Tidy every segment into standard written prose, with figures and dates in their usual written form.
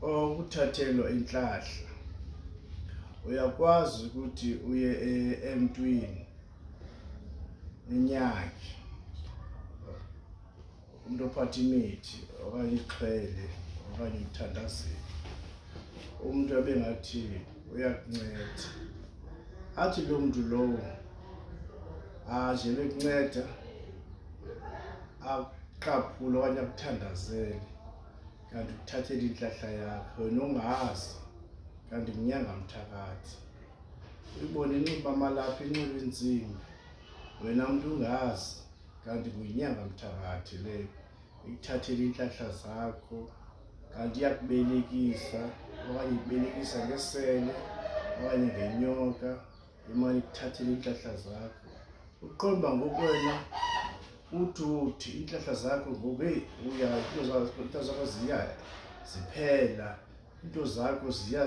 Okuthathelwa intlahla, uyakwazi ukuthi uye emntwini enyange umntu ophatha imithi okanye ixhwele okanye umthandazeli, umntu abengathi uyakunceda, athi loo mntu lowo aje bekunceda akuqaphule okanye akuthandazele, kanti ukuthathela intlahla yakho wena ungazi, kanti ngunyanga mthakathi. Uyibone inxiba amalaphu, inxiba iintsimbi, wena mntu ungazi, kanti nguyinyanga mthakathi leyo, ikuthathela iintlahla zakho, kanti iyakubelekisa okanye ikubelekisa ngesele okanye ngenyoka, imane ikuthathela iintlahla zakho. Uqonda uba ngoku wena uthi uthi iintlahla zakho ngoku, heyi, uya iinto zakho ziya ziphela, iinto zakho ziya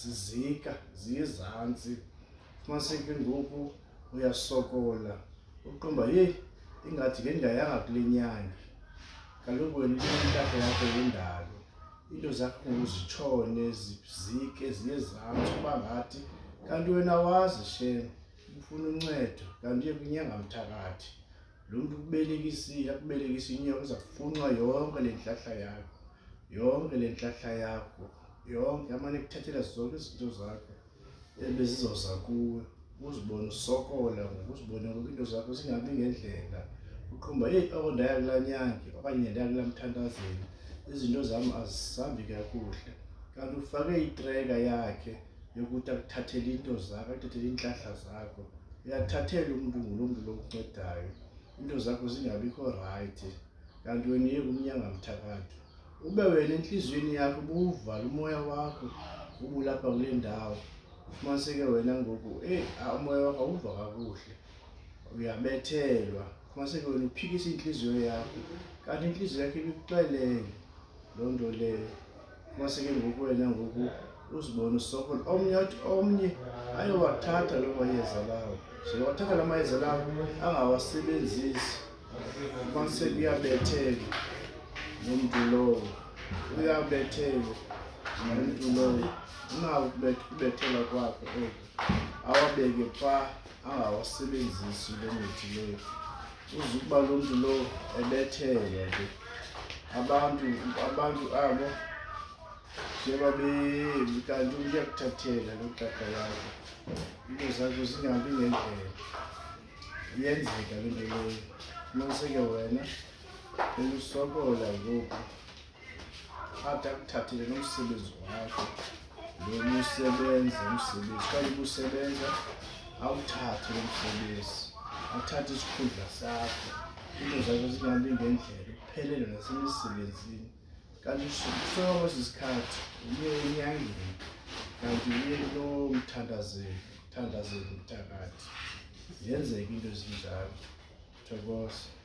zizika, ziya ezantsi. Fumaniseke ngoku uyasokola, uqonda uba heyi, ingathi ngendingayanga kule nyanga, kaloku wena intlahla yakho yendalo, iinto zakho ngoku zitshone, zizike, ziye ezantsi, uba ngathi kanti wena awazi shem, ufuna uncedo, kanti uye kwinyanga mthakathi. Lo mntu ukubelekisile, akubelekisa inyoka, iza kufunxa yonke le ntlahla yakho, yonke le ntlahla yakho, yonke, amane ekuthathela zonke izinto zakho ebezizoza kuwe, uzibone usokola ngoku, uzibone ngoku iinto zakho zingabi ngendlela. Uqonda uba heyi, oko ndaya kulaa nyangi okanye ndaya kulaa mthandazeli, izinto zam azisambi kakuhle. Kanti ufake itreka yakhe yokuthi akuthathele iinto zakho, akuthathele iintlahla zakho. Uyathathela umntu nguloo mntu lo uncedayo, iinto zakho zingabikho rayithi, kanti wena uye kumnyanga mthakathi. Ube wena entliziyweni yakho ubuwuvala umoya wakho ubulapha kule ndawo, ufumaniseke wena ngoku eyi, umoya wakho awuva kakuhle, uyabethelwa. Ufumaniseke wena uphikisa intliziyo yakho, kanti intliziyo yakho ibikuxelele loo nto leyo. Ufumaniseke ngoku wena ngoku uzibone usokola. Omnye athi omnye ayowathatha loo mayeza lawo, seyowathatha la mayeza lawo angawasebenzisi, ufumaniseke uyabethelwa lo mntu lowo, uyabethelwa lo mntu lowo, unako ukubethelwa kwakhe oku, awabeke phaa angawasebenzisi loo mithi leyo. Uze ukuba lo mntu lowo ebethelwa ke, abantu abo njengoba kanti umntu uyakuthathela loo ntlahla yakho, iinto zakho zingahambi ngendlela. Iyenzeka loo nto leyo. Fumaniseke wena usokola ngoku, athi akuthathele nomsebenzi wakho lo ubusebenza, umsebenzi xa ubusebenza awuthathe lo msebenzi, athathe isikhundla sakho, iinto zakho zingahambi ngendlela, uphelelwe nasemisebenzini. Kanti sonke esi sikhathi uye enyangeni, kanti uye kuloo mthandazeli, mthandazeli mthakathi. Ziyenzeka iinto ezinjalo. Thokoza.